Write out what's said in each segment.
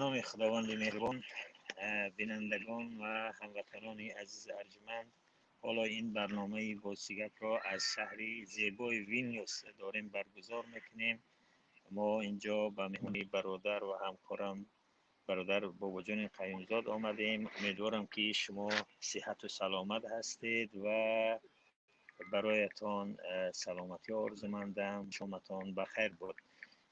Номи Худованди меҳрубон. Бинандагон ва ҳамватанони азиз арҷманд, ҳоло ин барномаи Боз чӣ гапро аз шаҳри зебои Вилнюс дорем баргузор мекунем. Мо инҷо ба меҳмони бародар ва ҳамкорам, бародар Бобоҷони Қаюмзод омадем. Умедворам, ки шумо сиҳату саломат ҳастед ва бароятон саломатӣ орзумандам. Шоматон бахайр бод.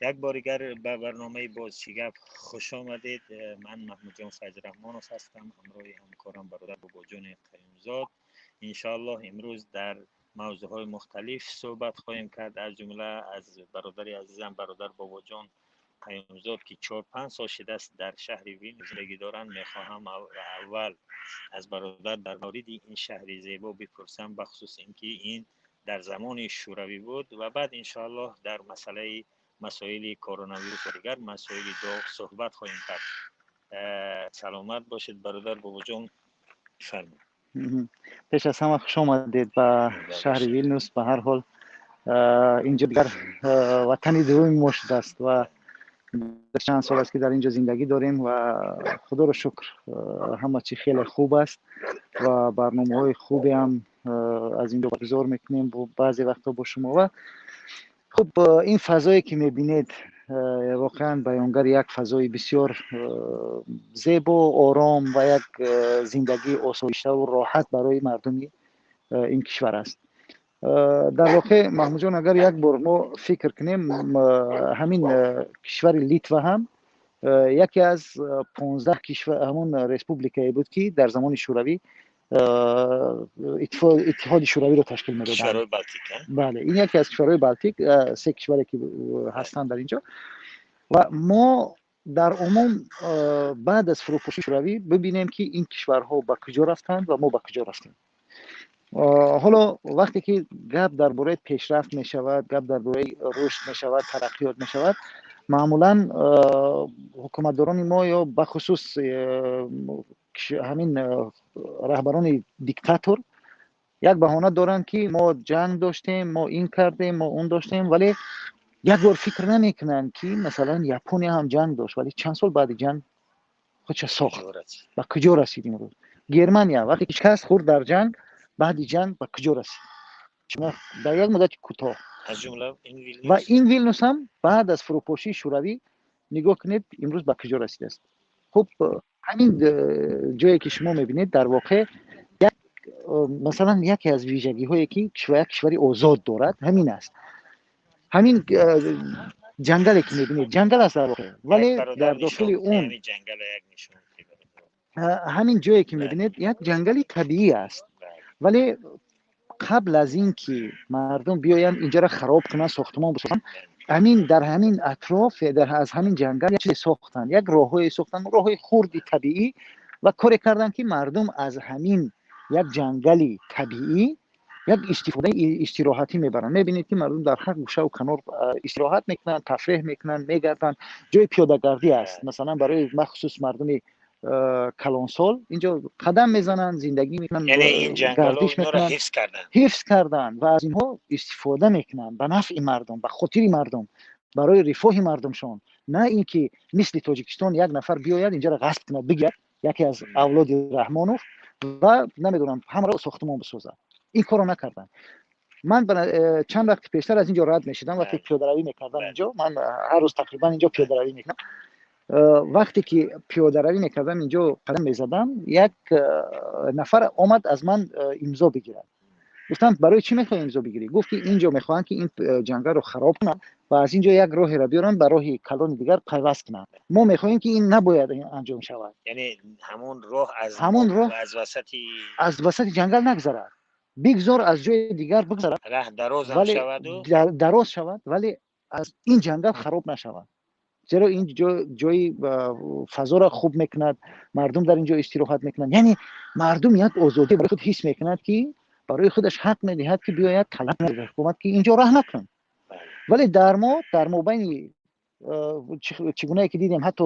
Як бор дигар ба барномаи Боз чӣ гап хуш омадед. Ман Маҳмудҷон Файзраҳмонов ҳастам, ҳамроҳи ҳамкорам, бародар Бобоҷони Қаюмзод. Иншоаллоҳ, имрӯз дар мавзӯъҳои мухталиф суҳбат хоҳем кард, аз ҷумла аз бародари азизам, бародар Бобоҷон Қаюмзод, ки 4-5 сол шудааст дар шаҳри Вилнюс зиндагӣ доранд. Мехоҳам аввал аз бародар дар мавриди ин шаҳри зебо бипурсам, бахусус ин ки ин дар замони шӯравӣ буд, ва баъд, иншоаллоҳ, дар масъалаи масоили коронавирус ва дигар масоили доғ суҳбат хоҳем кард. Саломат бошед, бародар Бобоҷон, фармоед. Пеш аз ҳама, хуш омадед ба шаҳри Вилнюс. Ба ҳар ҳол, инҷо дигар ватани дуввуми мо шудааст ва чанд сол аст, ки дар инҷо зиндагӣ дорем ва худоро шукр, ҳама чӣ хеле хуб аст ва барномаҳои хубе ҳам аз инҷо баргузор мекунем баъзе вақтҳо бо шумо. Ва хуб, ин фазое, ки мебинед, воқеан баёнгари як фазои бисёр зебо, ором ва як зиндагии осоиштаву роҳат барои мардуми ин кишвар аст. Дар воқеъ, Маҳмудҷон, агар як бор мо фикр кунем, ҳамин кишвари Литва ҳам яке аз 15 кишвар, ҳамон республикае буд, ки дар замони Шӯравӣ Иттиҳоди Шӯравиро ташкил медоданд. Бале, ин яке аз кишварҳои Балтик, се кишваре, ки ҳастанд дар инҷо. Ва мо дар умум баъд аз фурӯпошии Шӯравӣ бибинем, ки ин кишварҳо ба куҷо рафтанд ва мо ба куҷо рафтем. Ҳоло вақте ки гап дар бораи пешрафт мешавад, гап дар бораи рушд мешавад, тараққиёт мешавад, маъмулан ҳукуматдорони мо ё бахусус ҳамин раҳбарони диктатор як баҳона доранд, ки мо ҷанг доштем, мо ин кардем, мо он доштем, вале як бор фикр намекунанд, ки масалан Япония ҳам ҷанг дошт, вале чанд сол баъди ҷанг худша сохт, ба куҷо расид. Имрӯз Германия вақте ки шикаст хӯрд дар ҷанг, баъди ҷанг ба куҷо расид дар як муддати кӯтоҳ. Ва ин Вилнюс ҳам баъд аз фурӯпошии Шӯравӣ, нигоҳ кунед, имрӯз ба куҷо расидааст. Хуб, ҳамин ҷое, ки шумо мебинед, дар воқеъ як масалан яке аз вижагиҳое, ки як кишвари озод дорад, ҳамин аст. Ҳамин ҷангале, ки мебинед, ҷангал аст дар воқеъ, вале дар дохили он, ҳамин ҷое, ки мебинед, як ҷангали табиӣ аст, вале қабл аз ин ки мардум биёянд, инҷоро хароб кунанд, сохтумон бисозанд, ҳамин дар ҳамин атроф аз ҳамин ҷангал як чизе сохтанд, як роҳҳое сохтанд, роҳҳои хурди табиӣ, ва коре карданд, ки мардум аз ҳамин як ҷангали табиӣ як истифодаи истироҳатӣ мебаранд. Мебинед, ки мардум дар ҳар гӯшаву канор истироҳат мекунанд, тафреҳ мекунанд, мегарданд. Ҷои пиёдагардӣ аст, масалан, барои махсус мардуми калонсол. Инҷо қадам мезананд, зиндагӣ мекунанд, гардиш мекунанд, ҳифз карданд ва аз инҳо истифода мекунанд ба нафъи мардум, ба хотири мардум, барои рифоҳи мардумшон, на ин ки мисли Тоҷикистон як нафар биёяд, инҷоро ғасб кунад, бигирад, яке аз авлоди Раҳмонов, ва намедонам, ҳамаро сохтумон бисозад. Ин корро накарданд. Ман чанд вақти пештар аз инҷо рад мешудам, вақте пиёдаравӣ мекардам инҷо. Ман ҳар рӯз тақрибан инҷо пиёдаравӣ мекунам. Вақте ки пиёдаравӣ мекардам, инҷо қадам мезадам, як нафар омад, аз ман имзо бигирад. Гуфтам: «Барои чӣ мехоҳӣ имзо бигирӣ?» Гуфт, ки инҷо мехоҳанд, ки ин ҷангалро хароб кунанд ва аз инҷо як роҳеро биёранд, ба роҳи калони дигар пайваст кунанд. Мо мехоҳем, ки ин набояд анҷом шавад. Яъне ҳамон роҳ аз ҳамон роҳ аз васати аз васати ҷангал нагзарад, бигзор аз ҷои дигар бигзарад. Раҳ дарозам шаваду дароз шавад, вале аз ин ҷангал хароб нашавад, зеро ин ҷои фазоро хуб мекунад, мардум дар ин ҷо истироҳат мекунанд. Яъне мардум як озодӣ барои худ ҳис мекунад, ки барои худаш ҳақ медиҳад, ки биёяд, талаб кунад ҳукумат, ки инҷо раҳ накун. Вале дар мо дар мобайни, чӣ гунае ки дидем, ҳатто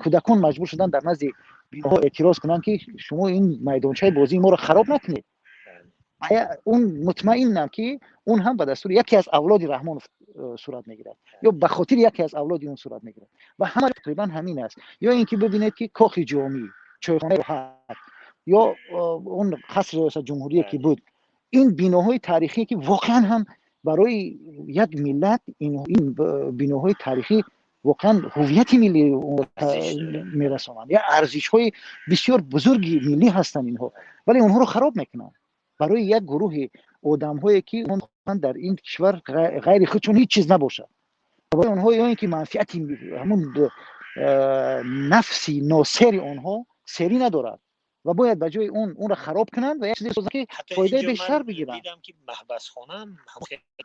кӯдакон маҷбур шуданд дар назди биноҳо эътироз кунанд, ки шумо ин майдончаи бозии моро хароб накунед. Он мутмаинам, ки он ҳам ба дастури яке аз авлоди Раҳмонов. сурат мегирад ё ба хотири яке аз авлоди он сурат мегирад. Ва ҳама тақрибан ҳамин аст. Ё ин ки бибинед, ки Кохи Ҷомӣ, чойхонаи Роҳат ё он қасри риёсат ҷумҳурие, ки буд, ин биноҳои таърихие, ки воқеан ҳам барои як миллат ин биноҳои таърихӣ воқеан ҳувияти миллӣ мерасонанд, я арзишҳои бисёр бузурги миллӣ ҳастанд инҳо, вале онҳоро хароб мекунанд барои як гурӯҳи одамҳое, ки дар ин кишвар ғайри худшон ҳеҷ чиз набошад. Барои онҳо ё ин ки манфиати ҳамун нафси носери онҳо серӣ надорад ва бояд ба ҷои он онро хароб кунанд ва як чизе созанд, ки фоидаи бештар бигиранд. Дидам, ки маҳбасхона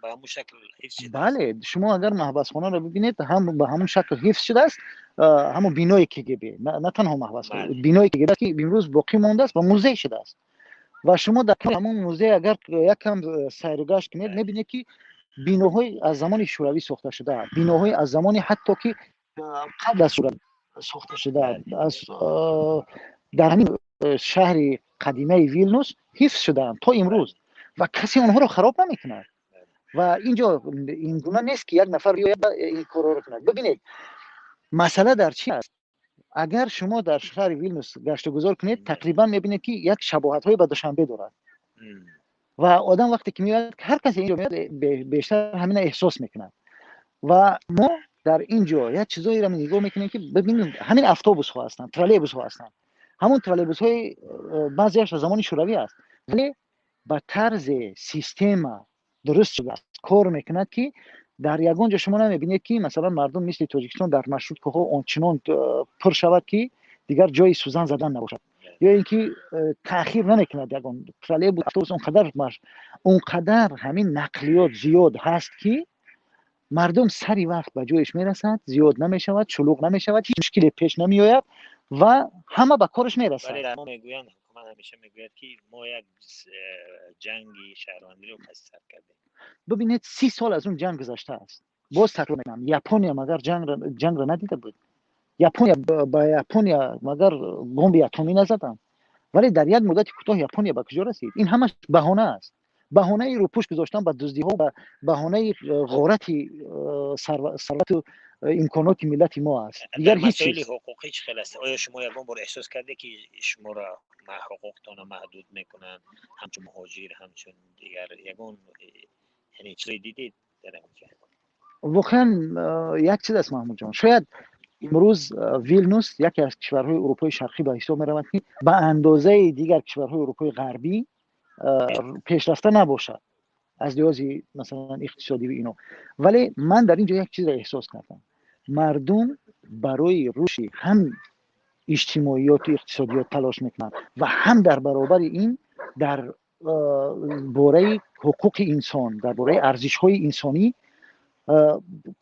ба ҳамун шакл ҳифз шудааст. Бале, шумо агар маҳбасхонаро бибинед, ҳам ба ҳамун шакл ҳифз шудааст, ҳамун бинои КГБ, на танҳо маҳбасхона, бинои КГБ, ки имрӯз боқӣ мондааст ва музей шудааст. Ва шумо дар ҳамун музей агар якам сайру гашт кунед, мебинед, ки биноҳои аз замони Шӯравӣ сохта шуда, биноҳои аз замони ҳатто ки қабл аз Шӯравӣ сохта шуда, аз дар ҳамин шаҳри қадимаи Вилнус ҳифз шудаанд то имрӯз ва касе онҳоро хароб намекунад. Ва инҷо ин гуна нест, ки як нафар биёяд, ин корҳоро кунад. Бибинед, масъала дар чи аст? Агар шумо дар шаҳри Вилнус гаштугузор кунед, тақрибан мебинед, ки як шабоҳатҳое ба Душанбе дорад. Ва одам вақте ки меояд, ҳар касе инҷо меояд, бештар ҳамина эҳсос мекунад. Ва мо дар ин ҷо як чизоеро нигоҳ мекунем, ки бибинем, ҳамин автобусҳо ҳастанд, троллейбусҳо ҳастанд. Ҳамон троллейбусҳои баъзеаш аз замони Шӯравӣ аст, вале ба тарзи система дуруст шудааст, кор мекунад, ки дар ягон ҷо шумо намебинед, ки масалан мардум мисли Тоҷикистон дар маршруткаҳо ончунон пур шавад, ки дигар ҷои сӯзан задан набошад, ё ин ки таъхир намекунад ягон троллейбус, автобус. Он қадар ҳамин нақлиёт зиёд ҳаст, ки мардум сари вақт ба ҷояш мерасад, зиёд намешавад, шулуғ намешавад, ҳеҷ мушкиле пеш намеояд ва ҳама ба кораш мерасад. Мегӯянд, ҳукумат ҳамеша мегӯяд, ки мо як ҷанги шаҳрвандиро паси сар кардем. Бибинед, 30 сол аз он ҷанг гузаштааст. Боз такрор мекунам, Япония магар ҷангро надида буд? Япония, ба Япония магар бомби атомӣ назаданд? Вале дар як муддати кӯтоҳ Япония ба куҷо расид? Ин ҳамаш баҳона аст, баҳонаи рӯпӯш гузоштан ба дуздиҳо, баҳонаи ғорати сарвату имконоти миллати мо аст, дигар ҳеҷ чиз. Ҳуқуқӣ чӣ хел аст? Оё шумо ягон бор эҳсос карде, ки шуморо ҳуқуқтонро маҳдуд мекунанд, ҳамчун муҳоҷир, ҳамчун дигар ягон, яъне чизе дидед дар инҷа? Воқеан як чиз аст, Маҳмудҷон. Шояд имрӯз Вилнус яке аз кишварҳои Урупои Шарқӣ ба ҳисоб меравад, ки ба андозаи дигар кишварҳои Урупои Ғарбӣ пешрафта набошад аз лиҳози масалан иқтисодӣ ино, вале ман дар ин ҷо як чизро эҳсос кардам: мардум барои рушди ҳам иҷтимоиёту иқтисодиёт талош мекунанд ва ҳам дар баробари ин дар бораи ҳуқуқи инсон, дар бораи арзишҳои инсонӣ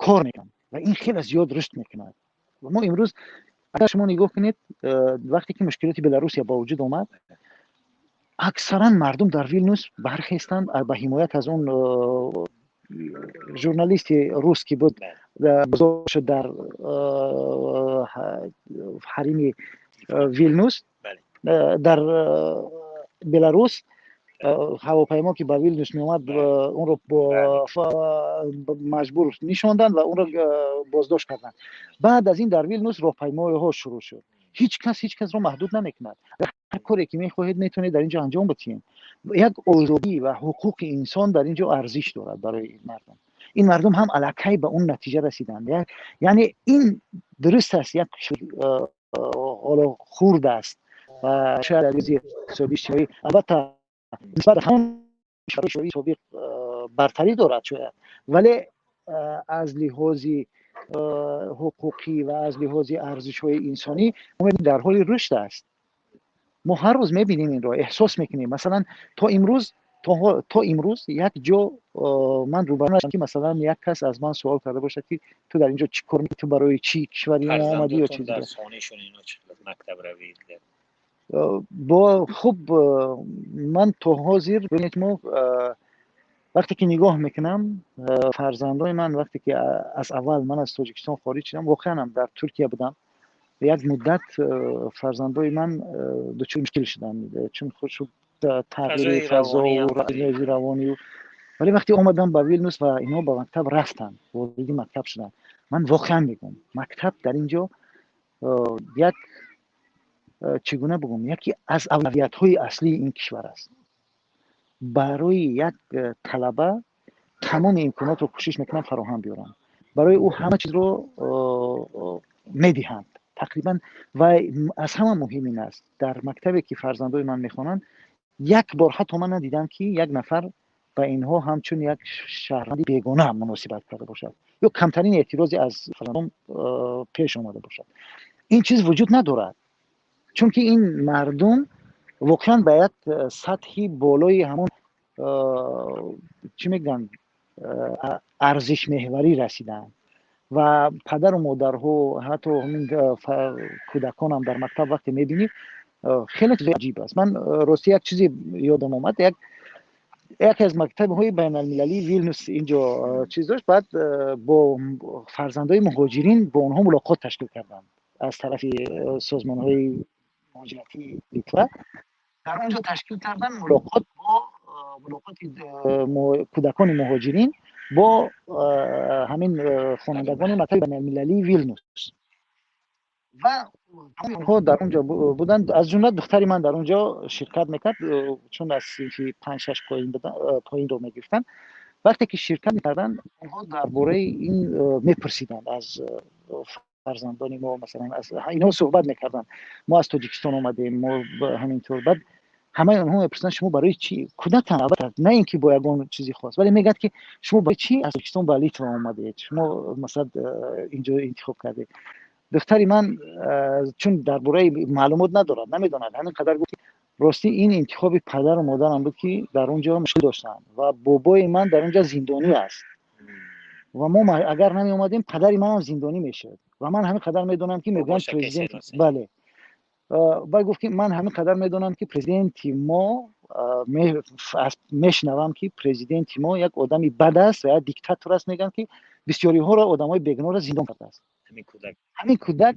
кор мекунанд ва ин хеле зиёд рушд мекунад. Мо имрӯз агар шумо нигоҳ кунед, вақте ки мушкилоти Беларусия ба вуҷуд омад, аксаран мардум дар Вилнус бархестанд ба ҳимоят аз он журналисти рус, ки буд, боздошт шуд дар ҳарими Вилнус, дар Беларус. Ҳавопаймо ки ба Вилнус меомад, онро маҷбур нишонданд ва онро боздошт карданд. Баъд аз ин дар Вилнус роҳпаймоиҳо шурӯъ шуд. Ҳеҷ кас ҳеҷ касро маҳдуд намекунад. Ҳар коре ки мехоҳед, метавонед дар ин ҷо анҷом бидиҳед. Як озодӣ ва ҳуқуқи инсон дар ин ҷо арзиш дорад барои мардум. Ин мардум ҳам аллакай ба он натиҷа расиданд. Яъне ин дуруст аст, як ҳоло хурд аст ва шояд аз иқтисоди, иҷтимоӣ албатта нисбат ҳамон кишварҳои собиқ бартарӣ дорад шояд, вале аз лиҳози ҳуқуқӣ ва аз лиҳози арзишҳои инсонӣ дар ҳоли рушд аст. Мо ҳар рӯз мебинем, инро эҳсос мекунем. Масалан, то имрӯз як ҷо ман рӯбарӯ нашудам, ки масалан як кас аз ман суол карда бошад, ки ту дар ин ҷо чӣ кор мекунӣ, ту барои чӣ кишвари мо омадӣ ё чизи дигар. Бо хуб, ман то ҳозир, бибинед, мо вақте ки нигоҳ мекунам фарзандои ман, вақте ки аз аввал ман аз Тоҷикистон хориҷ шудам, воқеанам дар Туркия будам як муддат, фарзандои ман дучори мушкил шуданд, чун худ тағйири фазову равонию. Вале вақте омадам ба Вилнюс ва инҳо ба мактаб рафтанд, вориди мактаб шуданд, ман воқеан мегӯям, мактаб дар ин ҷо як, чӣ гуна бигӯям, яке аз авлавиятҳои аслии ин кишвар аст. Барои як талаба тамоми имконотро кӯшиш мекунанд фароҳам биёранд, барои ӯ ҳама чизро медиҳанд тақрибан. Ва аз ҳама муҳим ин аст, дар мактабе ки фарзандои ман мехонанд, як бор ҳатто ман надидам, ки як нафар ба инҳо ҳамчун як шаҳрванди бегона муносибат карда бошад ё камтарин эътирозе аз фарзандон пеш омада бошад. Ин чиз вуҷуд надорад, чунки ин мардум воқеан ба як сатҳи болои ҳамон, чӣ мегӯянд, арзишмеҳварӣ расидаанд. Ва падару модарҳо, ҳатто ҳамин кӯдаконам дар мактаб вақте мебинӣ, хеле чизи аҷиб аст. Ман ростӣ як чизе ёдам омад. Яке аз мактабҳои байналмилалии Вилнюс инҷо чиз дошт, баъд бо фарзандои муҳоҷирин, бо онҳо мулоқот ташкил карданд аз тарафи созмонҳои муҳоҷиратии Литва. Дар он ҷо ташкил кардан мулоқот бо мулоқоти кӯдакони муҳоҷирин бо ҳамин хонандагони мактаби байналмилалии Вилнюс. Ва онҳо дар он ҷо буданд, аз ҷумла духтари ман дар он ҷо ширкат мекард, чун аз синфи 5-6 поинро мегирифтанд. Вақте ки ширкат мекарданд, онҳо дар бораи ин мепурсиданд аз фарзандони мо, масалан, аз инҳо суҳбат мекарданд: мо аз Тоҷикистон омадем, мо ҳамин тур. Баъд ҳамаи онҳо мепурсанд: шумо барои чӣ, кӯдакам албатта, на ин ки бо ягон чизи хос, вале мегӯяд, ки шумо барои чӣ аз Тоҷикистон ба Литва омадед, шумо масалан инҷо интихоб кардед? Духтари ман, чун дар бораи маълумот надорад, намедонад, ҳамин қадар гуфт: ростӣ, ин интихоби падару модарам буд, ки дар он ҷо мушкил доштанд ва бобои ман дар он ҷо зиндонӣ аст ва мо агар намеомадем, падари манам зиндонӣ мешуд. Ва ман ҳамин қадар медонам, ки мегӯянд президент, бале, вай гуфт, ки ман ҳамин қадар медонам, ки президенти мо, мешунавам, ки президенти мо як одами бад аст ва як диктатор аст, мегӯянд, ки бисёриҳоро, одамои бегуноҳро зиндон кардааст. Ҳамин кӯдак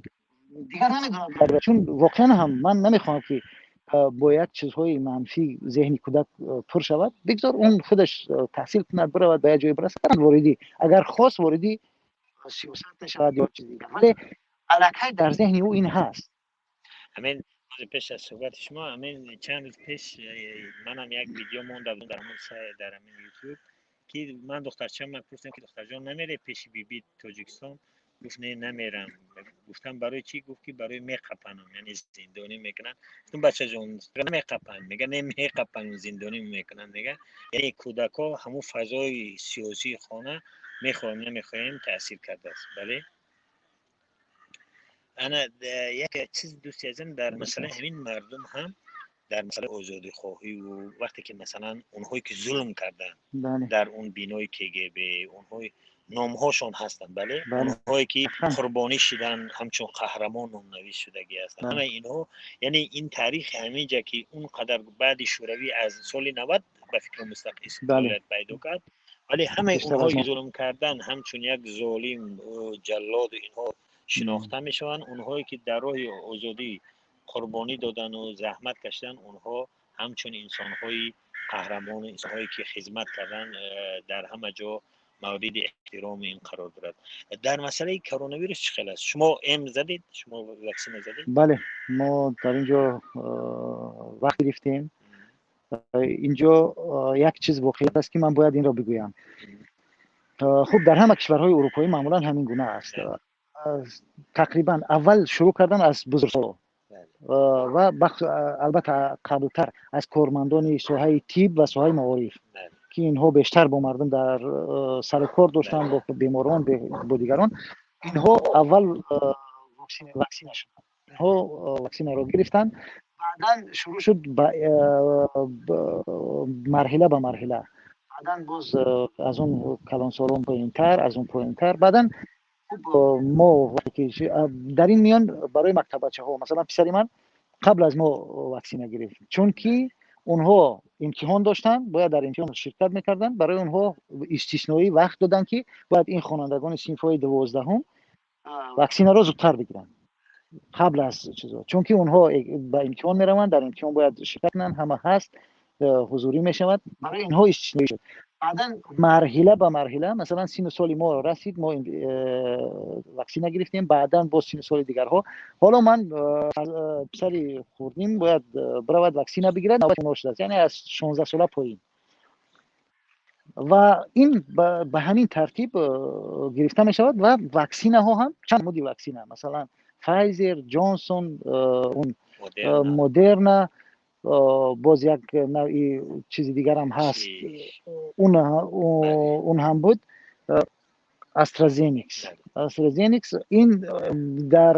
дигар намедонад, чун воқеан ҳам ман намехоҳам, ки бо як чизҳои манфӣ зеҳни кӯдак пур шавад. Бигзор он худаш таҳсил кунад, биравад, ба як ҷое бирасад, вориди, агар хост, вориди сиёсат мешавад ё чизи дигар, вале аллакай дар зеҳни ӯ ин ҳаст. Ҳамин пеш аз суҳбати шумо, ҳамин чанд рӯз пеш манам як видео монда будам дар ҳамон дар ҳамин Ютуб, ки ман духтарчаам ман пурсидам, ки духтарҷон, намере пеши биби Тоҷикистон? Гуфт: не, намерам. Гуфтам: барои чӣ? Гуфт, ки барои меқапанам, яъне зиндонӣ мекунанд. Гуфтам: бачаҷон, намеқапанд. Мега: не, меқапан, зиндонӣ мекунанд. Мега, яъне кӯдакҳо ҳамун фазои сиёсии хона, мехоҳем намехоҳем, таъсир кардааст. Бале, ана як чиз, дӯсти азизам, дар масъалаи ҳамин мардум ҳам, дар масъалаи озодихоҳиву вақте ки масалан онҳое ки зулм карданд дар он бинои КГБ, онҳои номҳошон ҳастанд, бале, онҳое ки қурбонӣ шиданд, ҳамчун қаҳрамон номнавис шудагӣ ҳастанд, ҳамаи инҳо, яъне ин таърихи ҳаминҷа, ки он қадар баъди Шӯравӣ аз соли 90 ба фикри мустақилият пайдо кард, вале ҳамаи онҳое ки зулм карданд, ҳамчун як золим, ҷаллоду инҳо шинохта мешаванд. Онҳое ки дар роҳи озодӣ қурбонӣ додану заҳмат кашиданд, онҳо ҳамчун инсонҳои қаҳрамону инсонҳое ки хизмат карданд, дар ҳама ҷо мавриди эҳтироми ин қарор дорад. Дар масъалаи коронавирус чӣ хел аст? Шумо эм задед, шумо ваксина задед? Бале, мо дар ин ҷо вақт гирифтем. Инҷо як чиз воқеият аст, ки ман бояд инро бигӯям. Хуб, дар ҳама кишварҳои урупоӣ маъмулан ҳамин гуна аст. Тақрибан аввал шурӯъ кардан аз бузургсоло ва албатта қаблтар аз кормандони соҳаи тиб ва соҳаи маориф, ки инҳо бештар бо мардум дар сару кор доштанд, бо беморон, бо дигарон. Инҳо аввал ваксина шуданд, инҳо ваксинаро гирифтанд. Баъдан шурӯъ шуд марҳила ба марҳила, баъдан боз аз он калонсолон поинтар, аз он поинтар. Баъдан хуб, мо дар ин миён барои мактаббачаҳо, масалан, писари ман қабл аз мо ваксина гирифт, чунки онҳо имтиҳон доштанд, бояд дар имтиҳон ширкат мекарданд. Барои онҳо истисноӣ вақт доданд, ки бояд ин хонандагони синфҳои 12-ум ваксинаро зудтар бигиранд қабл аз чизо, чунки онҳо ба имтиҳон мераванд, дар имтиҳон бояд ширкат кунанд, ҳама ҳаст, ҳузурӣ мешавад. Барои инҳо истисноӣ шуд. Баъдан марҳила ба марҳила, масалан, сину соли мо расид, мо ваксина гирифтем, баъдан боз сину соли дигарҳо. Ҳоло ман писари хурдим бояд биравад, ваксина бигирад, шудааст, яъне аз 16 сола поин. Ва ин ба ҳамин тартиб гирифта мешавад. Ва ваксинаҳо ҳам чанд намуди ваксина, масалан, Файзер, Ҷонсон, он Модерна, боз як навъи чизи дигарам ҳаст, он ҳам буд, Астразеникс. Астразеникс ин дар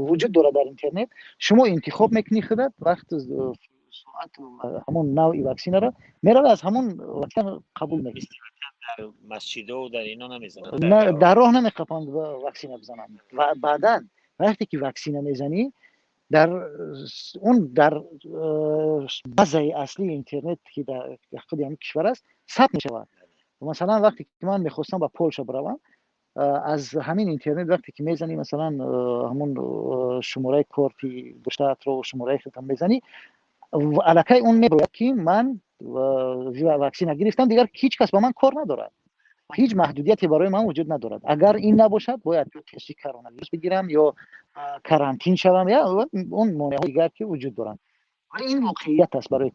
вуҷуд дорад дар интернет. Шумо интихоб мекунӣ худат вақту соату ҳамон навъи ваксинаро, меравӣ, аз ҳамон ваксина қабул мекунӣ. Масҷидо дар ино намезананд? Дар роҳ намеқапанд ваксина бизананд. Ва баъдан вақте ки ваксина мезанӣ, дар он дар базаи аслии интернет, ки дар худи ҳамин кишвар аст, сабт мешавад. Масалан, вақте ки ман мехостам ба Полша биравам, аз ҳамин интернет вақте ки мезанӣ, масалан, ҳамон шумораи корти доштаатро, шумораи худам мезанӣ, аллакай он мебирояд, ки ман ваксина гирифтам, дигар ҳеҷ кас ба ман кор надорад, ҳеҷ маҳдудияте барои ман вуҷуд надорад. Агар ин набошад, бояд ё тести коронавирус бигирам ё карантин шавам, я он монеаҳои дигар, ки вуҷуд доранд. Вале ин воқеият аст, барои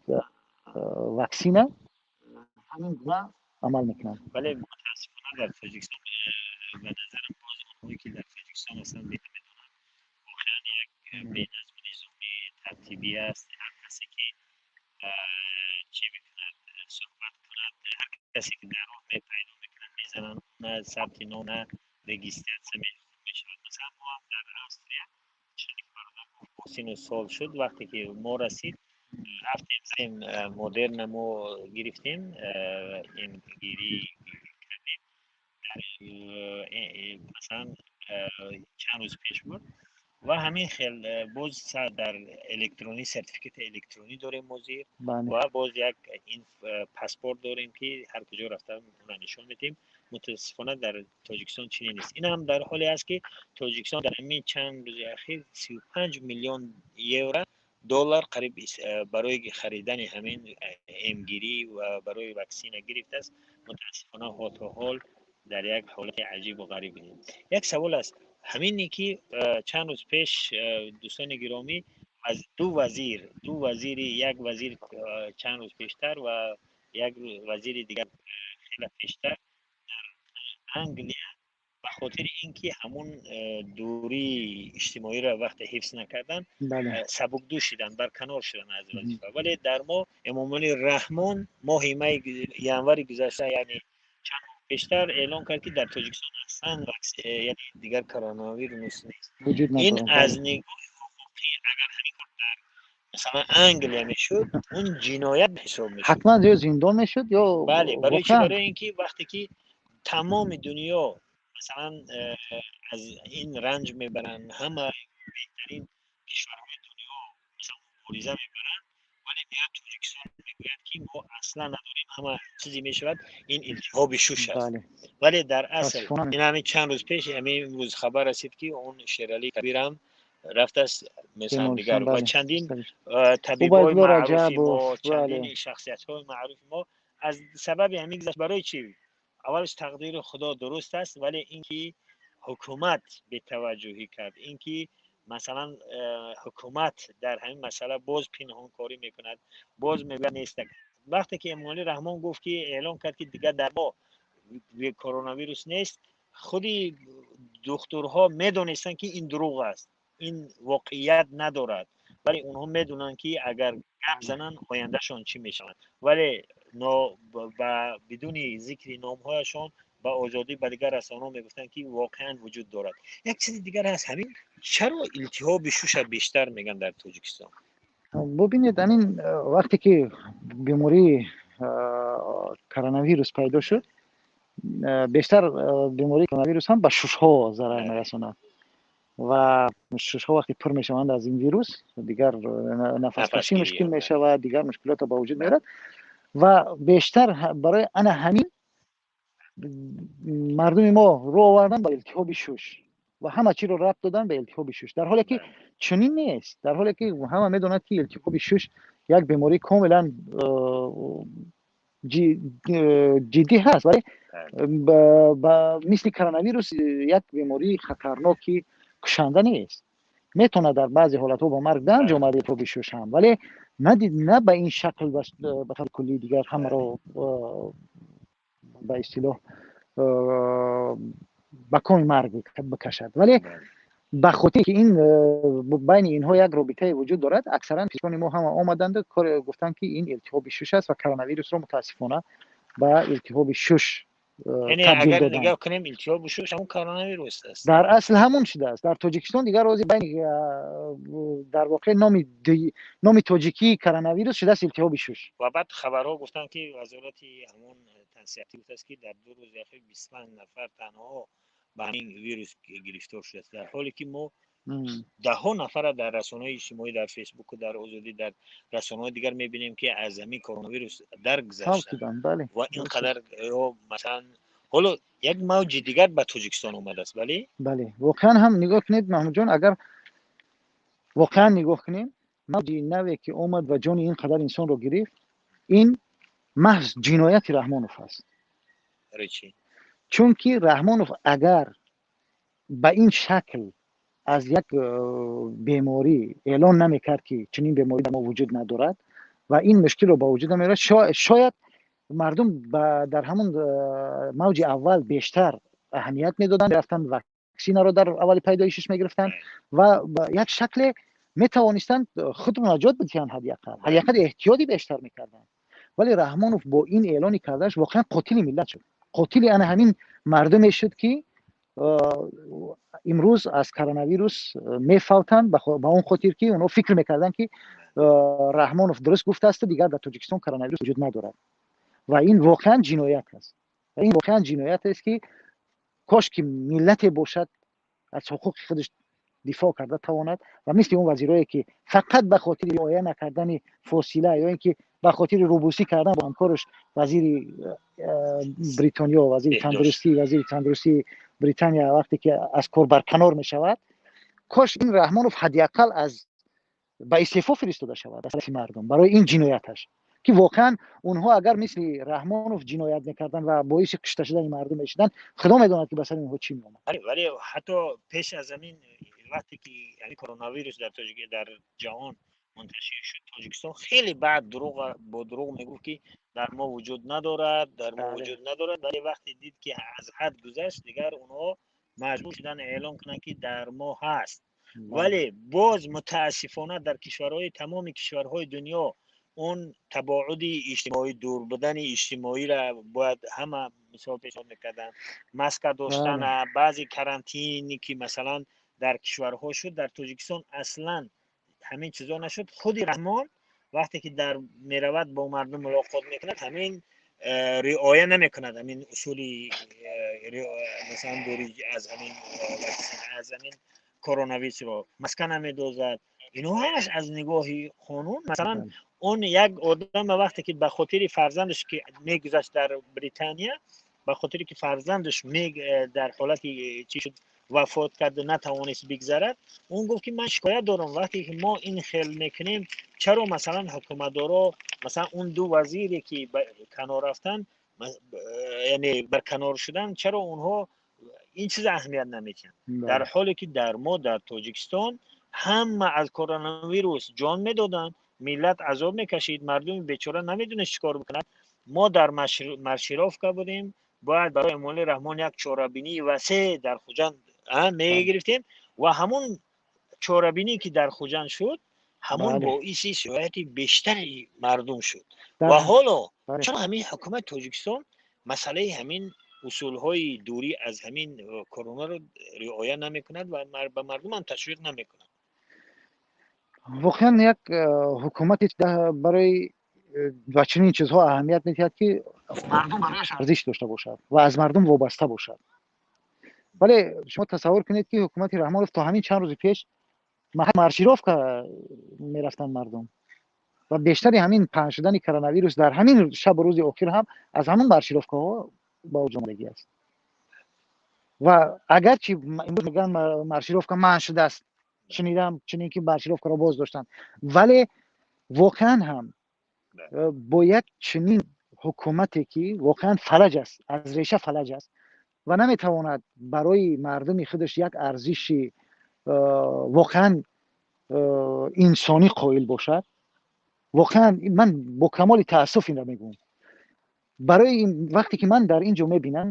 ваксина ҳамин гуна амал мекунанд. Вале мутаассифона дар Тоҷикистон, ба назарам, боз онҳое ки дар Тоҷикистон ҳастанд, медонанд, воқеан як беназму низоми тартибӣ аст. Ҳар касе ки чӣ мекунад, суҳбат кунад, ҳар касе ки дар роҳ мепайдо мекунад, мезананд, на сабти ном, на регистрация мешавад. Масалан, мо ҳам дар Австрия, чунон ки бародар гуфт, сину сол шуд, вақте ки мо расид, рафтем, Модерна мо гирифтем, эмгирӣ кардем. Масалан, чанд рӯз пеш буд. Ва ҳамин хел боз дар электронӣ, сертификати электронӣ дорем мо зир ва боз як ин паспорт дорем, ки ҳар куҷо рафта, онро нишон медиҳем. Мутаассифона, дар Тоҷикистон чунин нест. Ин ҳам дар ҳоле аст, ки Тоҷикистон дар ҳамин чанд рӯзи ахир 35 миллион евро, доллар қариб барои харидани ҳамин эмгирӣ ва барои ваксина гирифтааст. Мутаассифона, то ҳол дар як ҳолати аҷибу ғариб. Як савол аст ҳамине, ки чанд рӯз пеш, дӯстони гиромӣ, аз ду вазири, як вазир чанд рӯз пештар ва як вазири дигар хеле пештар дар Англия ба хотири ин ки ҳамун дурии иҷтимоиро вақте ҳифз накардан, сабукдӯш шуданд, барканор шуданд аз вазифа. Вале дар мо Эмомалӣ Раҳмон моҳи май, январи гузашта, яъне чанд моҳ пештар эълон кард, ки дар Тоҷикистон аслан яъне дигар коронавирус нест. Ин аз нигоҳи ҳуқуқӣ, агар ҳамин кор дар, масалан, Англия мешуд, он ҷиноят ҳисоб мешуд. Ҳатман ё зиндон мешуд, ё Бале, барои чӣ? Барои ин ки вақте ки тамоми дунё, масалан, аз ин ранҷ мебаранд, ҳама беҳтарин кишварҳои дунё, масалан, мубориза мебаранд, вале меояд Тоҷикистон, мегӯяд, ки мо аслан надорем, ҳама чизе мешавад, ин илтиҳоби шуш аст. Вале дар асл ин ҳамин чанд рӯз пеш, ҳамин рӯз хабар расид, ки он Шерали Кабирам рафтааст, масалан, дигар ва чандин табибои маъруфи мо, чандин шахсиятҳои маъруфи мо аз сабаби ҳамин гузашт. Барои чӣ? Аввалаш, тақдири Худо дуруст аст, вале ин ки ҳукумат бетаваҷҷӯҳӣ кард, ин ки, масалан, ҳукумат дар ҳамин масъала боз пинҳонкорӣ мекунад, боз мегӯяд нест. Вақте ки Эмомалӣ Раҳмон гуфт, ки эълон кард, ки дигар дар мо коронавирус нест, худи духтурҳо медонистанд, ки ин дурӯғ аст, ин воқеият надорад, вале онҳо медонанд, ки агар гап зананд, ояндашон чӣ мешавад. Вале ба бидуни зикри номҳояшон ба озодӣ ба дигар расонаҳо мегуфтанд, ки воқеан вуҷуд дорад. Як чизи дигар ҳаст ҳамин: чаро илтиҳоби шуша бештар мегӯянд дар Тоҷикистон? Бубинед, ҳамин вақте ки бемории коронавирус пайдо шуд, бештар бемории коронавирус ҳам ба шушҳо зарар мерасонад ва шушҳо вақте пур мешаванд аз ин вирус, дигар нафаскашӣ мушкил мешавад, дигар мушкилотро ба вуҷуд меорад. Ва бештар барои ана ҳамин мардуми мо рӯ овардан ба илтиҳоби шуш ва ҳама чиро рабт додан ба илтиҳоби шуш, дар ҳоле ки чунин нест, дар ҳоле ки ҳама медонад, ки илтиҳоби шуш як бемории комилан ҷиддӣ ҳаст, вале ба мисли коронавирус як бемории хатарноки кушанда нест. Метавонад дар баъзе ҳолатҳо ба марг даанҷомад илтиҳоби шуш ҳам, вале на ба ин шакл, ба таври куллӣ дигар ҳамаро ба истилоҳ ба коми марг бикашад. Вале ба хотире ки ин байни инҳо як робитае вуҷуд дорад, аксаран пизишкони мо ҳама омаданд, гуфтанд, ки ин илтиҳоби шуш аст ва коронавирусро мутаассифона ба илтиҳоби шуш табдил доданд. Нигоҳ кунем, илтиҳоби шуш ҳамон коронавирус аст. Дар асл ҳамон шудааст. Дар Тоҷикистон дигар ҳозир байни дар воқеъ номи тоҷикии коронавирус шудааст илтиҳоби шуш. Ва баъд хабарҳо гуфтанд, ки вазорати ҳамон тансиҳатӣ гуфтааст, ки дар 2 рӯзи ахир 25 нафар танҳо ба ҳамин вирус гирифтор шудааст, дар ҳоле ки мо даҳҳо нафара дар расонаҳои иҷтимоӣ, дар Фейсбуку, дар Озодӣ, дар расонаҳои дигар мебинем, ки аз ҳамин коронавирус даргузаштанд. Ва ин қадар ё масалан ҳоло як мавҷи дигар ба Тоҷикистон омадааст, бале? Бале, воқеан ҳам нигоҳ кунед, Маҳмудҷон, агар воқеан нигоҳ кунем, мавҷи наве ки омад ва ҷони ин қадар инсонро гирифт, ин маҳз ҷинояти Раҳмонов аст. Чунки Раҳмонов агар ба ин шакл аз як беморӣ эълон намекард, ки чунин беморӣ дар мо вуҷуд надорад, ва ин мушкилро ба вуҷуд намеорад, шояд мардум дар ҳамон мавҷи аввал бештар аҳамият медоданд, рафтанд, ваксинаро дар аввали пайдоишиш мегирифтанд ва як шакле метавонистанд худро наҷот бидиҳанд, ҳадди ақал эҳтиёти бештар мекарданд. Вале Раҳмонов бо ин эълони кардааш воқеан қотили миллат шуд, қотили ана ҳамин мардуме шуд, ки имрӯз аз коронавирус мефавтанд, ба он хотир ки онҳо фикр мекарданд, ки Раҳмонов дуруст гуфтааст, дигар дар Тоҷикистон коронавирус вуҷуд надорад. Ва ин воқеан ҷиноят аст. Ин воқеан ҷиноят аст, ки кош ки миллате бошад, аз ҳуқуқи худаш дифоъ карда тавонад ва мисли он вазирое, ки фақат ба хотири риоя накардани фосила ё ин ки ба хотири рӯбусӣ кардан бо ҳамкораш, вазири Бритониё, вазири тандурустии Британия, вақте ки аз кор барканор мешавад, кош ин Раҳмонов ҳадди ақал аз ба истеъфо фиристода шавад аз тарафи мардум барои ин ҷинояташ, ки воқеан онҳо агар мисли Раҳмонов ҷиноят мекарданд ва боиси кушта шудани мардум мешуданд, Худо медонад, ки ба сари онҳо чӣ меомад. Вале ҳатто пеш аз ҳамин, вақте ки коронавирус дар ҷаҳон мунташир шуд, Тоҷикистон хеле баъд дурӯғ бо дурӯғ мегуфт, ки дар мо вуҷуд надорад, дар мо вуҷуд надорад. Вале вақте дид, ки аз ҳад гузашт, дигар онҳо маҷбур шуданд эълон кунанд, ки дар мо ҳаст. Вале боз мутаассифона дар кишварҳои тамоми кишварҳои дунё он табоуди иҷтимоӣ, дур будани иҷтимоиро бояд ҳама мисол пешниҳод мекарданд, маска доштана, баъзе карантине, ки масалан дар кишварҳо шуд, дар Тоҷикистон аслан ҳамин чизо нашуд. Худи Раҳмон вақте ки дар меравад, бо мардум мулоқот мекунад, ҳамин риоя намекунад ҳамин усули масалан дури аз ҳамин ваксина, аз ҳамин коронавирусро, маска намедозад. Ино ҳамаш аз нигоҳи қонун, масалан, он як одам вақте ки ба хотири фарзандаш, ки мегузашт дар Британия, ба хотире ки фарзандаш дар ҳолати чӣ шуд, вафот кард, натавонист бигзарад, он гуфт, ки ман шикоят дорам, вақте ки мо ин хел мекунем, чаро масалан ҳукуматдоро, масалан он ду вазире, ки канор рафтанд, яъне барканор шуданд, чаро онҳо ин чиз аҳамият намедиҳанд, дар ҳоле ки дар мо, дар Тоҷикистон, ҳама аз коронавирус ҷон медоданд, миллат азоб мекашид, мардуми бечора намедонист чӣ кор бикунад. Мо дар маршировка будем, бояд барои Эмомалӣ Раҳмон як чорабинии васеъ дар Хуҷанд мегирифтем ва ҳамун чорабинӣ, ки дар Хуҷанд шуд, ҳамун боиси сирояти бештари мардум шуд. Ва ҳоло чаро ҳамин ҳукумати Тоҷикистон масъалаи ҳамин усулҳои дурӣ аз ҳамин коронаро риоя намекунад ва ба мардумам ташвиқ намекунад? Воқеан як ҳукумати барои ба чунин чизҳо аҳамият медиҳад, ки мардум барояш арзиш дошта бошад ва аз мардум вобаста бошад. Вале шумо тасаввур кунед, ки ҳукумати Раҳмонов то ҳамин чанд рӯзи пеш маршировка мерафтанд мардум ва бештари ҳамин паҳн шудани коронавирус дар ҳамин шабу рӯзи охир ҳам аз ҳамон маршировкаҳо ба вуҷуд омадагӣ аст. Ва агарчи имрӯз мегӯянд, маршировка манъ шудааст, шунидам чунин, ки маршировкаро боз доштанд, вале воқеан ҳам бо як чунин ҳукумате ки воқеан фалаҷ аст, аз реша фалаҷ аст ва наметавонад барои мардуми худаш як арзиши воқеан инсонӣ қоил бошад. Воқеан ман бо камоли таассуф инро мегӯям. Барои вақте ки ман дар ин ҷо мебинам,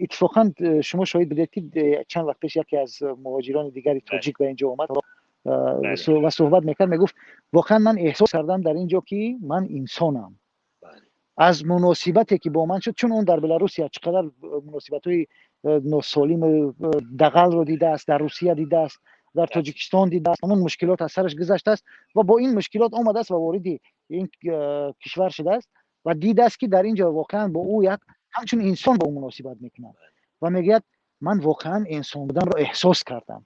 иттифоқан шумо шоҳид будед, ки чанд вақт пеш яке аз муҳоҷирони дигари тоҷик ба ин ҷо омад ва суҳбат мекард, мегуфт: воқеан ман эҳсос кардам дар ин ҷо, ки ман инсонам, аз муносибате ки бо ман шуд, чун он дар Беларусия чӣ қадар муносибатҳои носолиму дағалро дидааст, дар Русия дидааст, дар Тоҷикистон дидааст, ҳамон мушкилот аз сараш гузаштааст ва бо ин мушкилот омадааст ва вориди ин кишвар шудааст ва дидааст, ки дар ин ҷо воқеан бо ӯ як ҳамчун инсон бо ӯ муносибат мекунанд. Ва мегӯяд: ман воқеан инсон буданро эҳсос кардам,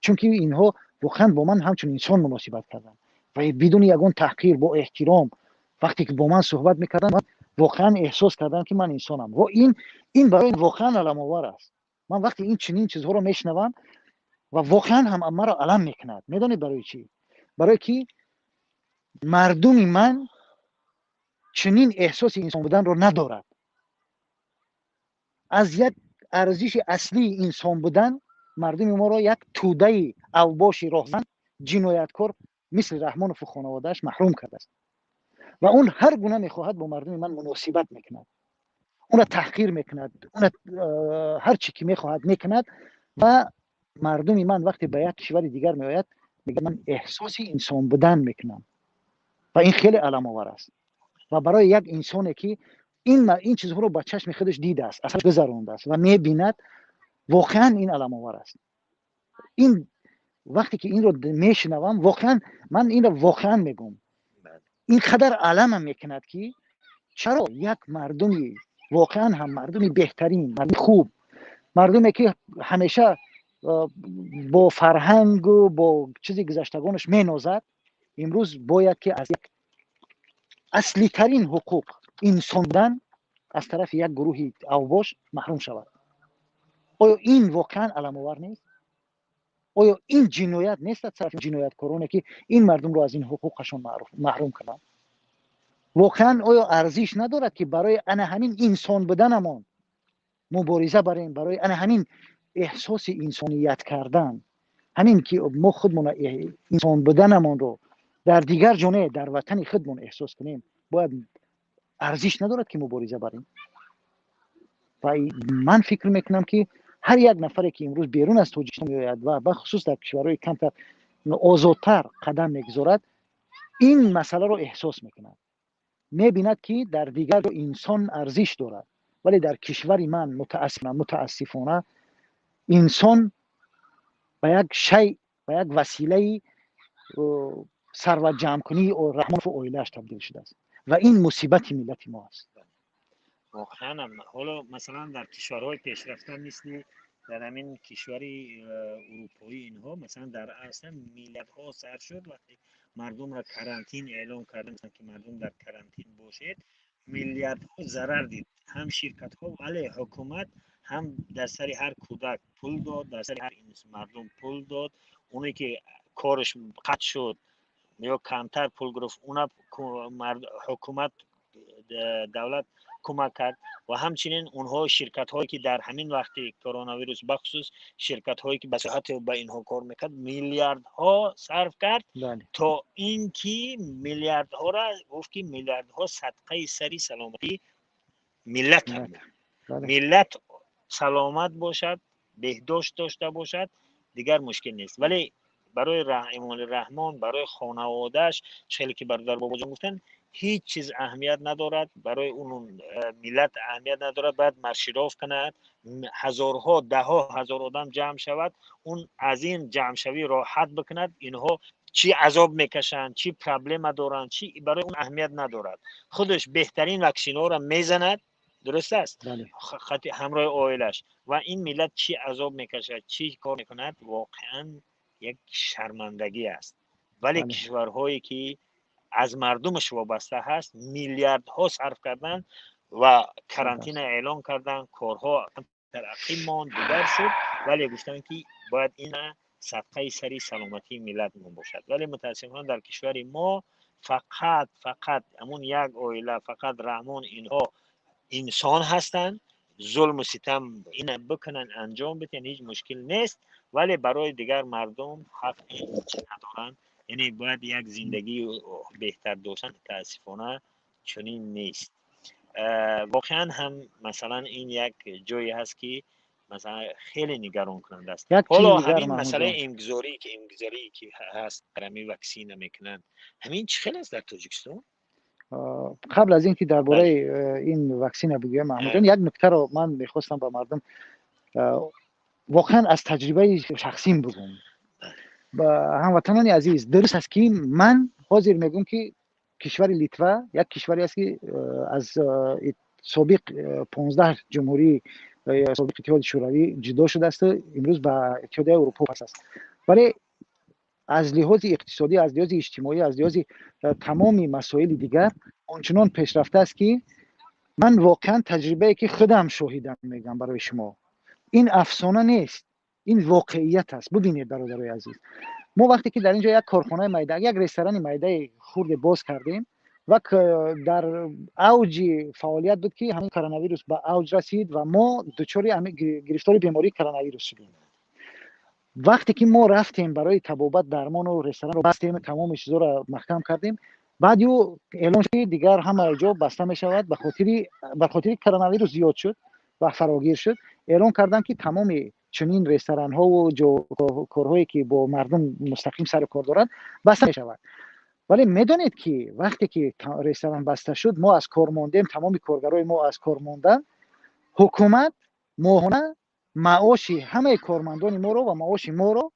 чунки инҳо воқеан бо ман ҳамчун инсон муносибат карданд ва бидуни ягон таҳқир, бо эҳтиром вақте ки бо ман суҳбат мекарданд, ман воқеан эҳсос кардам, ки ман инсонам. Ва ин барои воқеан аламовар аст. Ман вақте ин чунин чизҳоро мешунавам ва воқеан ҳам маро алам мекунад. Медонед барои чӣ? Барое ки мардуми ман чунин эҳсоси инсон буданро надорад. Аз як арзиши аслии инсон будан мардуми моро як тӯдаи авбоши роҳзан, ҷинояткор мисли Раҳмонову хонаводааш маҳрум кардааст ва он ҳар гуна мехоҳад бо мардуми ман муносибат мекунад, онро таҳқир мекунад, онро ҳар чӣ ки мехоҳад мекунад. Ва мардуми ман вақте ба як кишвари дигар меояд, мегӯяд: ман эҳсоси инсон будан мекунам. Ва ин хеле аламовар аст ва барои як инсоне ки ин чизҳоро ба чашми худаш дидааст, аз гузарондааст ва мебинад, воқеан ин аламовар аст. Ин вақте ки инро мешунавам, воқеан ман инро воқеан мегӯм, ин қадар аламам мекунад, ки чаро як мардуми воқеан ҳам мардуми беҳтарин, мардуми хуб, мардуме ки ҳамеша бо фарҳангу бо чизи гузаштагонаш менозад, имрӯз бояд ки аз як аслитарин ҳуқуқ, инсон будан, аз тарафи як гурӯҳи авбош маҳрум шавад. Оё ин воқеан аламовар нест? Оё ин ҷиноят нест аз тарафи ҷинояткороне, ки ин мардумро аз ин ҳуқуқашон маҳрум карданд? Воқеан оё арзиш надорад, ки барои ана ҳамин инсон буданамон мубориза барем, барои ана ҳамин эҳсоси инсоният кардан, ҳамин ки мо худмон инсон буданамонро дар дигар ҷо не, дар ватани худмон эҳсос кунем, бояд арзиш надорад, ки мубориза барем? Ва ман фикр мекунам, ки ҳар як нафаре ки имрӯз берун аз Тоҷикистон меояд ва бахусус дар кишварҳои камтар озодтар қадам мегузорад, ин масъаларо эҳсос мекунад, мебинад, ки дар дигар ҷо инсон арзиш дорад, вале дар кишвари ман мутаассифона инсон ба як шай, ба як василаи сарватҷамъкунии Раҳмонову оилааш табдил шудааст ва ин мусибати миллати мо аст. Воқеанам, ҳоло масалан дар кишварҳои пешрафта, мисли дар ҳамин кишвари урупоӣ, инҳо масалан дар аслан миллиардҳо сарф шуд, вақте мардумро карантин эълон карданд, ки мардум дар карантин бошед, миллиардҳо зарар дид ҳам ширкатҳо, вале ҳукумат ҳам дар сари ҳар кӯдак пул дод, дар сари ҳар мардум пул дод. Оне ки кораш қатъ шуд ё камтар пул гирифт, уна ҳукумат, давлат кӯмак кард. Ва ҳамчунин онҳо ширкатҳое ки дар ҳамин вақти коронавирус, бахусус ширкатҳое ки ба соҳати ба инҳо кор мекард, миллиардҳо сарф кард, то ин ки миллиардҳоро гуфт, ки миллиардҳо садқаи сари саломатии миллат, миллат саломат бошад, беҳдошт дошта бошад, дигар мушкил нест. Вале барои Эмомалӣ Раҳмон, барои хонаводааш, хеле ки бародар Бобоҷон гуфтанд, ҳеҷ чиз аҳамият надорад. Барои он миллат аҳамият надорад. Бояд маршировка кунад, ҳазорҳо, даҳҳо ҳазор одам ҷамъ шавад, он аз ин ҷамъшавӣ роҳат бикунад. Инҳо чӣ азоб мекашанд, чӣ проблема доранд, чӣ, барои он аҳамият надорад. Худаш беҳтарин ваксинаҳоро мезанад, дуруст аст, ҳамроҳи оилаш. Ва ин миллат чӣ азоб мекашад, чӣ кор мекунад, воқеан як шармандагӣ аст. Вале кишварҳое ки аз мардумаш вобаста ҳаст, миллиардҳо сарф карданд ва карантина эълон карданд, корҳо дар ақиб монд, дигар шуд, вале гуфтанд, ки бояд ин садқаи сари саломатии миллатмон бошад. Вале мутаассифона дар кишвари мо Фақат ҳамун як оила, фақат Раҳмон, инҳо инсон ҳастанд. Зулму ситам ина бикунанд, анҷом бидиҳанд, ҳеҷ мушкил нест, вале барои дигар мардум ҳаққи надоранд. Яъне бояд як зиндагии беҳтар доштан, мутаассифона, чунин нест. Воқеан ҳам, масалан, ин як ҷое ҳаст, ки масалан хеле нигаронкунанда аст. Ҳоло ҳамин масъалаи имгузорӣ, ки ҳаст, ҳамин ваксина мекунанд, ҳамин чӣ хел аст дар Тоҷикистон? Қабл аз ин ки дар бораи ин ваксина бигӯям, Маҳмудҷон, як нуктаро ман мехостам ба мардум воқеан аз таҷрибаи шахсим бигӯм. Ҳамватанони азиз, дуруст аст, ки ман ҳозир мегӯм, ки кишвари Литва як кишваре аст, ки аз собиқ 15 ҷумҳурии собиқ Иттиҳоди Шӯравӣ ҷудо шудаасту имрӯз ба Иттиҳодияи Аврупо пас аст, вале аз лиҳози иқтисодӣ, аз лиҳози иҷтимоӣ, аз лиҳози тамоми масоили дигар ончунон пешрафта аст, ки ман воқеан таҷрибае, ки худам шоҳидам, мегӯям барои шумо. Ин афсона нест, ин воқеият аст. Бубинед, бародарои азиз, мо вақте ки дар ин ҷо як корхонаи майда, як ресторани майдаи хурде боз кардем ва дар авҷи фаъолият буд, ки ҳамин коронавирус ба авҷ расид ва мо дучори гирифтори бемории коронавирус шудем. Вақте ки мо рафтем барои табобат, дармону ресторанро бастем, тамоми чизоро маҳкам кардем. Баъд ю эълон шуд, ки дигар ҳама ҷо баста мешавад, ба хотири коронавирус зиёд шуд ва фарогир шуд. Эълон карданд, ки тамоми чунин ресторанҳову корҳое, ки бо мардум мустақим сару кор доранд, баста мешавад. Вале медонед, ки вақте ки ресторан баста шуд, мо аз кор мондем, тамоми коргарои мо аз кор монданд, ҳукумат моҳона маоши ҳамаи кормандони моро ва маоши моро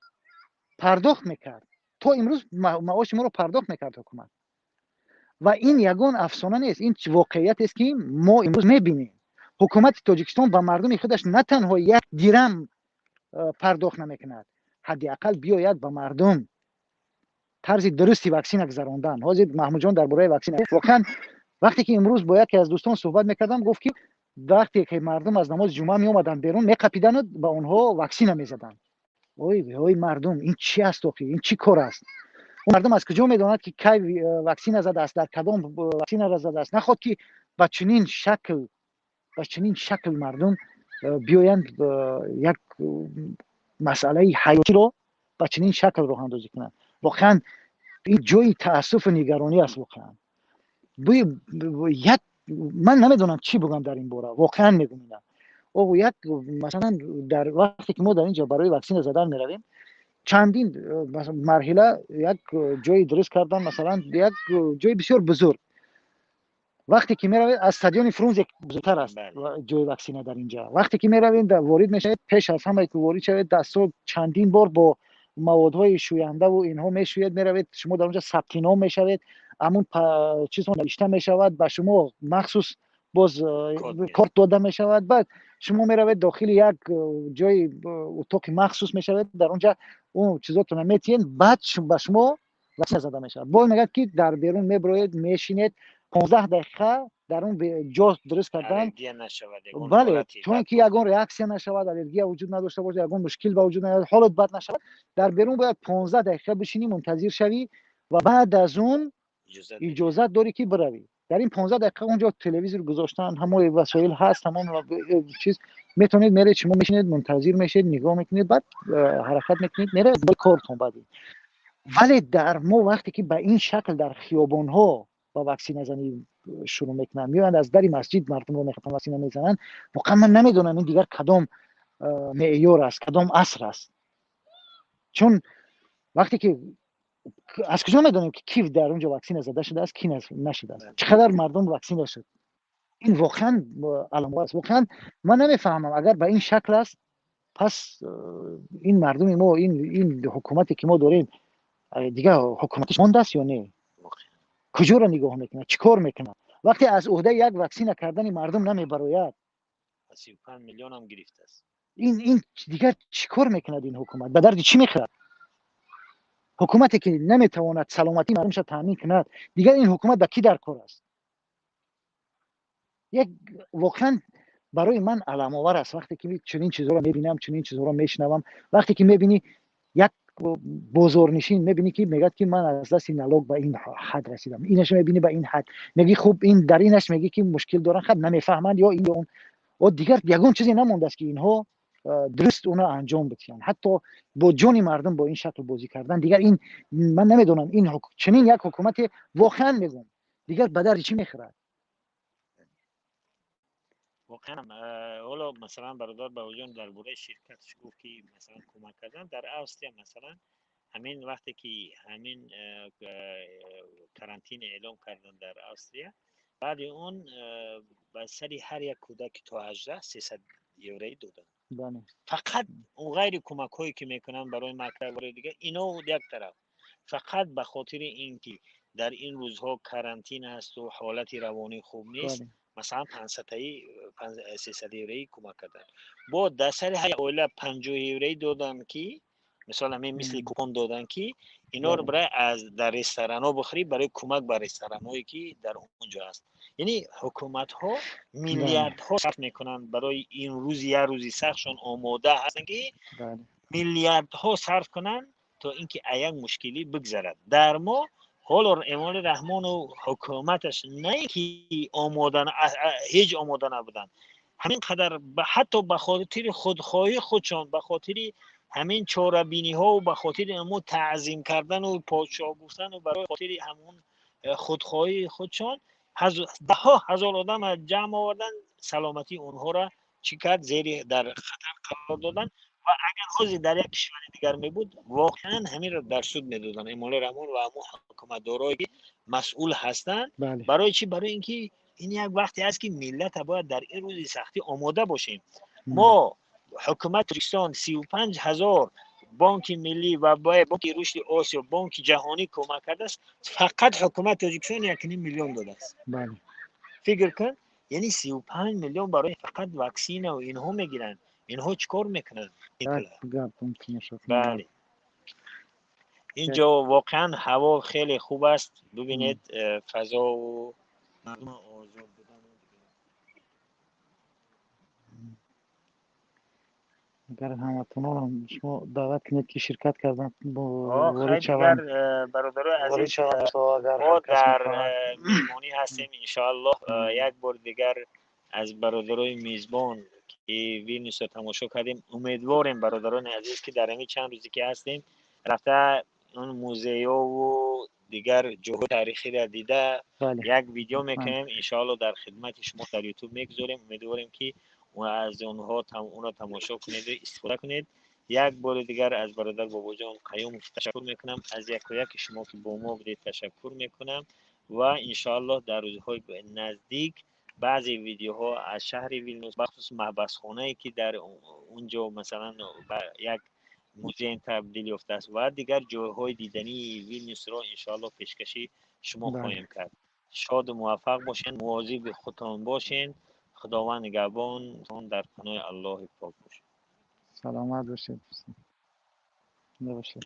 пардохт мекард. То имрӯз маоши моро пардохт мекард ҳукумат. Ва ин ягон афсона нест, ин воқеиятест, ки мо имрӯз мебинем. Ҳукумати Тоҷикистон ба мардуми худаш на танҳо як дирам пардохт намекунад, ҳадди ақал биёяд ба мардум тарзи дурусти ваксина гузарондан. Ҳозир Маҳмудҷон дар бораи ваксина. Воқеан, вақте ки имрӯз бо яке аз дӯстон суҳбат мекардам, гуфт, ки вақте ки мардум аз намози ҷумъа меомаданд берун, меқапидану ба онҳо ваксина мезаданд. Ой, ой, мардум, ин чи аст охи? Ин чӣ кор аст? Мардум аз куҷо медонад, ки кай ваксина задааст, дар кадом ваксинара задааст? Наход ки ба чунин шакл мардум биёянд, як масъалаи ҳаётиро ба чунин шакл роҳандозӣ кунанд. Воқеан, ин ҷои таассуфу нигаронӣ аст. Воқеан, як ман намедонам, чӣ бигӯям дар ин бора. Воқеан мегӯм, ина як масалан, дар вақте ки мо дар ин ҷо барои ваксина задан меравем, чандин марҳила як ҷои дуруст кардан, масалан, як ҷои бисёр бузург. Вақте ки меравед, аз стадиони Фрунзе бузургтар аст ҷои ваксина дар инҷа. Вақте ки меравед, ворид мешавед, пеш аз ҳамае ки ворид шавед, дастҳо чандин бор бо маводҳои шӯяндаву инҳо мешӯед. Меравед, шумо дар онҷа сабти ном мешавед, ҳамун чизҳо навишта мешавад, ба шумо махсус боз корт дода мешавад. Баъд шумо меравед, дохили як ҷои утоқи махсус мешавед, дар онҷа он чизотона метиҳед, баъд ба шумо ваксина зада мешавад. Боз мегӯяд, ки дар берун меброед, мешинед 15 дақиқа, дар он ҷо дуруст кардан, бале, то ин ки ягон реаксия нашавад, аллергия вуҷуд надошта бошад, ягон мушкил ба вуҷуд наояд, ҳолат бад нашавад. Дар берун бояд 15 дақиқа бишинӣ, мунтазир шавӣ ва баъд аз он иҷозат дорӣ, ки биравӣ. Дар ин 15 дақиқа онҷо телевизор гузоштан, ҳамаи васоил ҳаст, ҳамон чиз, метавонед меред, шумо мешинед, мунтазир мешед, нигоҳ мекунед, баъд ҳаракат мекунед, меравед кортон баъди. Вале дар мо вақте ки ба ин шакл дар хиёбонҳо ба ваксиназанӣ шурӯъ мекунанд, меоянд, аз дари масҷид мардумро мехоҳанд, ваксина мезананд, воқеан ман намедонам, ин дигар кадом меъёр аст, кадом аср аст. Чун вақте ки аз куҷо медонем, ки ки дар он ҷо ваксина зада шудааст, ки нашудааст, чӣ қадар мардум ваксина шуд? Ин воқеан аламовар аст. Воқеан ман намефаҳмам, агар ба ин шакл аст, пас ин мардуми мо, ин ҳукумате, ки мо дорем, дигар ҳукуматиш мондааст ё не? Куҷоро нигоҳ мекунад, чӣ кор мекунад, вақте аз уҳдаи як ваксина кардани мардум намебарояд? Миллионам гирифтааст. Ин дигар чӣ кор мекунад ин ҳукумат? Ба дарди чӣ мехӯрад? Ҳукумате, ки наметавонад саломатии мардумша таъмин кунад, дигар ин ҳукумат ба кӣ дар кор аст? Як воқеан барои ман аламовар аст, вақте ки чунин чизҳоро мебинам, чунин чизҳоро мешунавам. Вақте ки мебинӣ як Бозорнишин мебинӣ, ки мегӯяд, ки ман аз дасти налог ба ин ҳад расидам. Инаш мебинӣ, ба ин ҳад мегӣ, хуб, ин дар инаш мегӣ, ки мушкил доранд, хаб, намефаҳманд ё ин ё он. О, дигар ягон чизе намондааст, ки инҳо дуруст уна анҷом бидиҳанд. Ҳатто бо ҷони мардум бо ин шакл бозӣ кардан, дигар ин ман намедонам, ин чунин як ҳукумате, воқеан мегӯям, дигар ба дарди чӣ мехӯрад? Воқеан, ҳоло масалан бародар Бабоҷон дар бораи ширкаташ гуфт, ки масалан кӯмак кардан дар Австрия, масалан ҳамин вақте ки ҳамин карантин эълом кардан дар Австрия, баъди он ба сари ҳар як кӯдаки то 18 300 евроӣ доданд. Фақат он, ғайри кӯмакҳое ки мекунанд барои мактаб, барои дигар ино як тараф, фақат ба хотири ин ки дар ин рӯзҳо карантин ҳасту ҳолати равонӣ хуб нест, масалан пансадтаи 300 евроӣ кӯмак карданд. Бо дар сари ҳар оила 50 евроӣ доданд, ки мисол ҳамин мисли купон доданд, ки инҳоро барои аз дар ресторанҳо бихӯрӣ, барои кӯмак ба ресторанҳое ки дар он ҷо аст. Яъне ҳукуматҳо миллиардҳо сарф мекунанд барои ин рӯзи, як рӯзи сахтшон омода ҳастанд, ки миллиардҳо сарф кунанд, то ин ки аз як мушкилӣ бигзарад. Дар мо ҳоло Эмомалӣ Раҳмону ҳукуматаш на ин ки омода, ҳеҷ омода набуданд. Ҳамин қадар ҳатто ба хотири худхоҳии худшон, ба хотири ҳамин чорабиниҳову ба хотири ҳамун таъзим кардану подшоҳ гуфтану барои хотири ҳамун худхоҳии худшон даҳҳо ҳазор одам ҷамъ овардан, саломатии онҳоро чӣ кард, зери дар хатар қарор доданд. Ва агар ҳозир дар як кишвари дигар мебуд, воқеан ҳаминро дар суд медоданд Эмомалӣ Раҳмон ва ҳамун ҳукуматдорое ки масъул ҳастанд. Барои чӣ? Барои ин ки ин як вақте аст, ки миллата бояд дар ин рӯзи сахтӣ омода бошем. Мо ҳукумати Тоҷикистон 35 000, Бонки Миллӣ ва Бонки Рушди Осиё, Бонки Ҷаҳонӣ кӯмак кардааст, фақат ҳукумати Тоҷикистон 1,5 миллион додааст. Фикр кун, яъне 35 миллион барои фақат ваксинаву инҳо мегиранд. Инҳо чӣ кор мекунанд? Бале, инҷо воқеан ҳаво хеле хуб аст. Бубинед, фазову мардум озод будан. Агар ҳамватанонам шумо даъват кунед, ки ширкат кардан, ворид шаванд. Бародарои азиз, мо дар меҳмонӣ ҳастем. Иншоаллоҳ, як бори дигар аз бародарои мизбон, ки Вилнюсро тамошо кардем, умедворем, бародарони азиз, ки дар ҳамин чанд рӯзе ки ҳастем, рафта он музейёву дигар ҷоҳои таърихиро дида, як видео мекунем, иншоалло, дар хидмати шумо дар Ютуб мегузорем. Умедворем, ки аз онҳо онро тамошо кунеду истифода кунед. Як бори дигар аз бародар Бобоҷон Қаюмов ташаккур мекунам, аз яку яки шумо, ки бо мо будед, ташаккур мекунам ва иншоаллоҳ дар рӯзҳои наздик баъзе видеоҳо аз шаҳри Вилнюс, бахусус маҳбасхонае, ки дар он ҷо масалан ба як музей табдил ёфтааст, ва дигар ҷойҳои дидании Вилнюсро иншоаллоҳ пешкаши шумо хоҳем кард. Шоду муваффақ бошед, мувозиби худтон бошед, Худованд нигаҳбон, дар паноҳи Аллоҳи пок бошед. Саломат бошед, бошед.